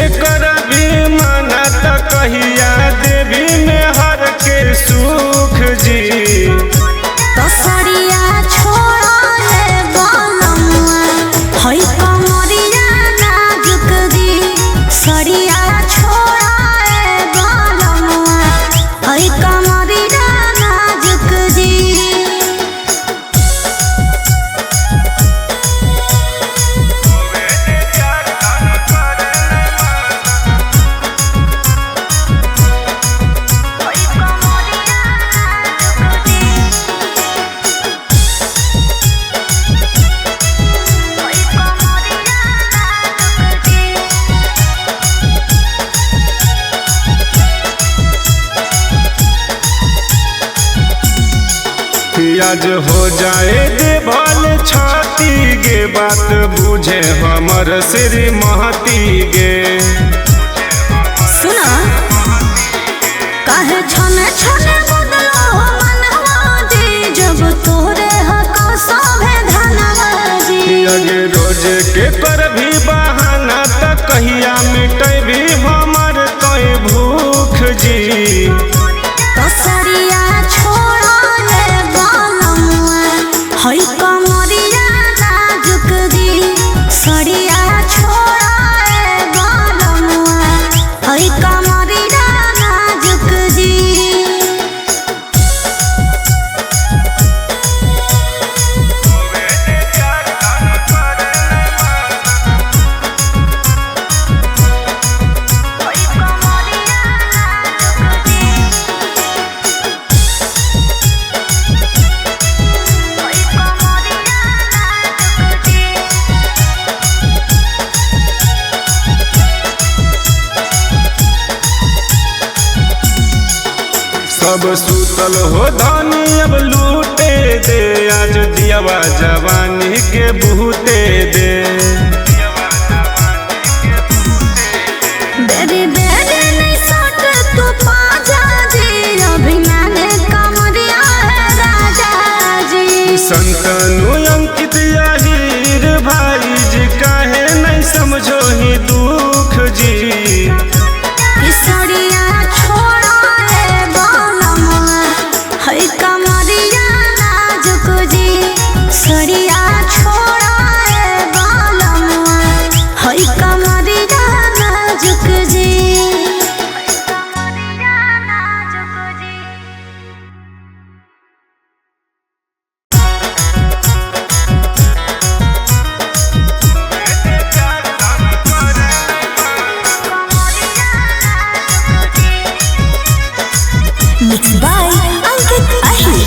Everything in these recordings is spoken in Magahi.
जे करबी मना त कहिया देवी में हर के सुख जी। तसरिया छोड़ा रे बालमुआ हई कमरिया नाजुक जी। सरिया छोड़ा रे बालमुआ हई कमरिया नाजुक जी। आज हो जाए दे भल छाती गे बात बुझे हमर श्री महती गे। सुना काहे छने छने बदलो मनवा जी जब तोरे हक सभे धनवा जी। आज रोज के पर भी बहाना त कहिया मिटेबी हमर तोय भूख जी। तसरिया छोड़ा रे बालमुआ हई कमरिया नाजुक जी। सरिया छोड़ा रे बालमुआ हई कमरिया नाजुक जी। सब सुतल हो धनी अब लूटे दे आज दियावा जवानी के बूते दे। बेरी बेरी नहीं सट तू पाजा जी अभिमान कमरिया है राजा जी। संतनु अंकित याहिर भाई जी काहे नहीं समझो ही दुख जी। किसरिया छोड़ा रे बालमुआ हई कमरिया नाजुक जी। सरिया छोड़ा रे बालमुआ हई कमरिया नाजुक जी। Mixed by Ankit Ahir.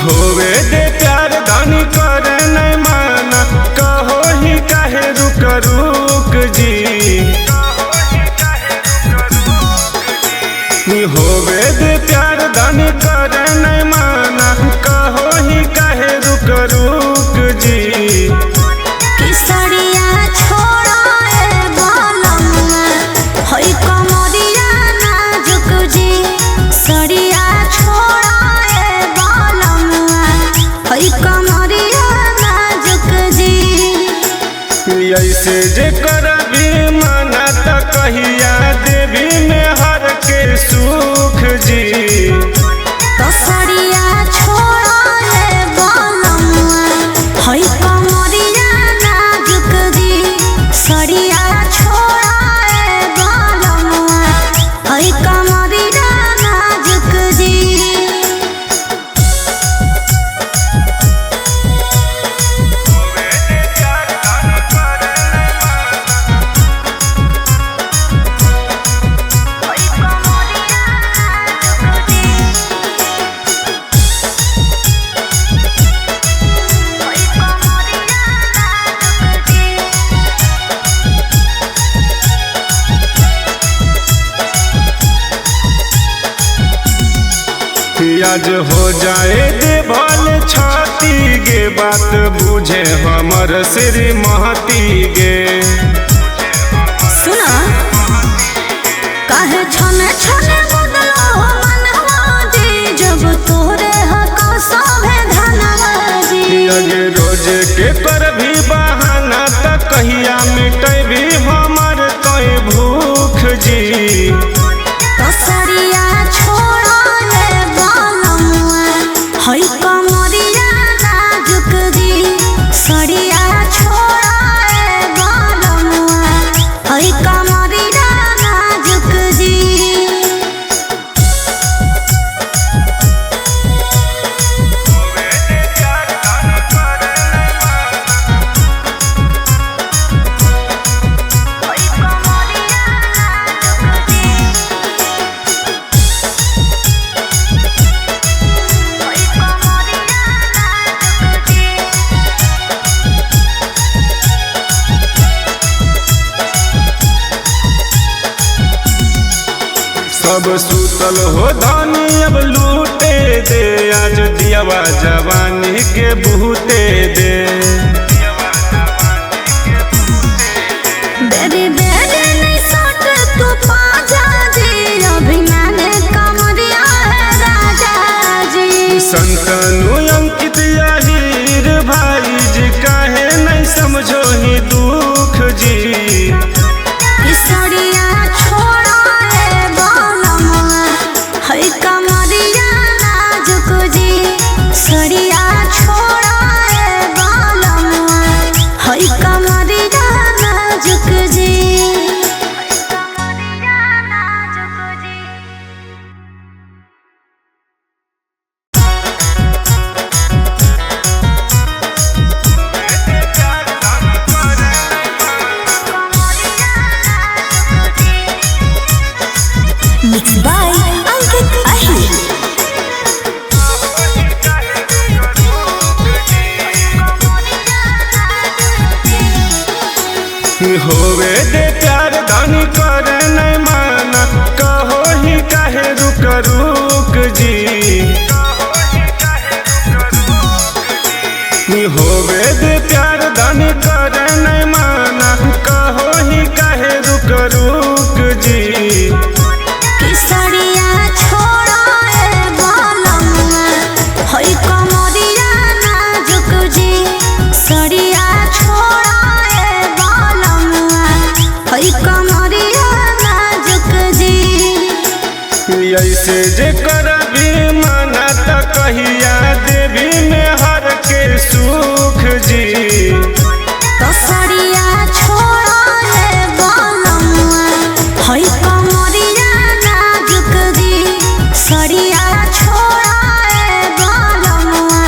होवे दे प्यार धनी कर नहीं माना कहो ही काहे रुक रुक जी। होवे दे प्यार धनी कर नहीं माना कहो ही काहे रुक रुक जी। किसरिया छोड़ा रे बालमुआ हई कमरिया नाजुक जी। सरिया छोड़ा रे बालमुआ हई कमरिया नाजुक जी। ऐसे जे करबी मना त कहिया देवी में हर के सुख जी। तसरिया छोड़ा रे बालमुआ हई कमरिया नाजुक जी। सरिया छोड़ा रे बालमुआ हई कमरिया नाजुक जी। आज हो जाए दे भल छाती गे बात बुझे हमर श्री महती गे। सुना काहे छने छने बदलो मनवा जी जब तोरे हक। सभे धनवा जी। अगे रोज के कर भी बहाना त कहिया मिटेबी हमर तोय भूख जी। कसरिया छोड़ो रे बालमुआ हई कमरिया नाजुक जी। सरिया छोड़ो रे बालमुआ हई कमरिया नाजुक जी। सब सुतल हो धानी अब लूटे दे, आज दियावा जवानी के बूते दे। बेरी बेरी नहीं सट तू पाजा जी, अभिमान कमरिया है राजा जी। संतनु अंकित याहिर भाई जी काहे नहीं समझो ही दुख जी। सरिया छोड़ो रे बालमुआ हई कमरिया नाजुक जी। सरिया छोड़ो रे बालमुआ हई कमरिया नाजुक जी। Mix by Ankit Ahir. होवे दे प्यार दानी कर नहीं माना, कहो ही काहे रुक रुक जी। होवे दे प्यार दानी कर नहीं माना, कहो ही काहे रुक रुक जी। सरिया छोड़ो रे बालमुआ हई कमरिया नाजुक जी। सरिया छोड़ो रे बालमुआ हई कमरिया नाजुक जी। ऐसे जे करबी माना त कहिया देवी में हर के सुख जी। सरिया छोड़ो रे बालमुआ हई कमरिया नाजुक जी। सरिया छोड़ो रे बालमुआ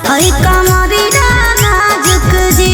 हई कमरिया नाजुक जी।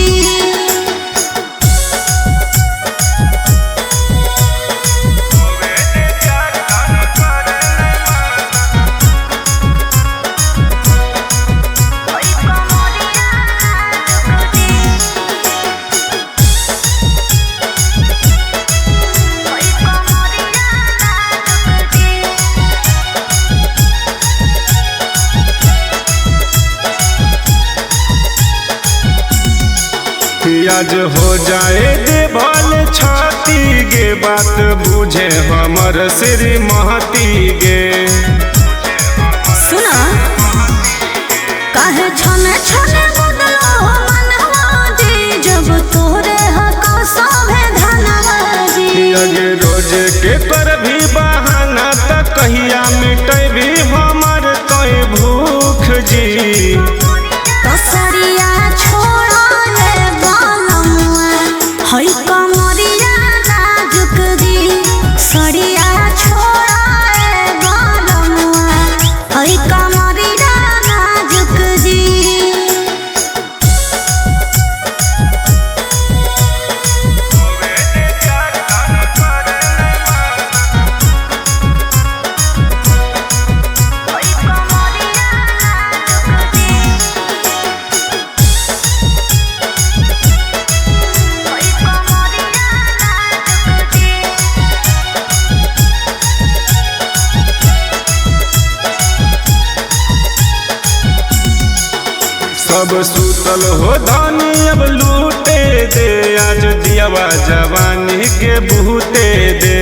आज हो जाए दे भल छाती गे, बात बुझे हमर श्रीमती गे। सुना काहे छने छने बदलो हो मनवा जी, जब तोरे हक सभे धनवा जी। अगे रोज के कर भी बहाना त कहिया मिटेबी हमर तोय भूख जी। कसरिया छोड़ो रे बालमुआ हई कमरिया नाजुक जी। सरिया छोड़ो रे बालमुआ हई कमरिया नाजुक जी। सब सुतल हो धानी अब लूटे दे, आज दियावा जवानी के बूते दे।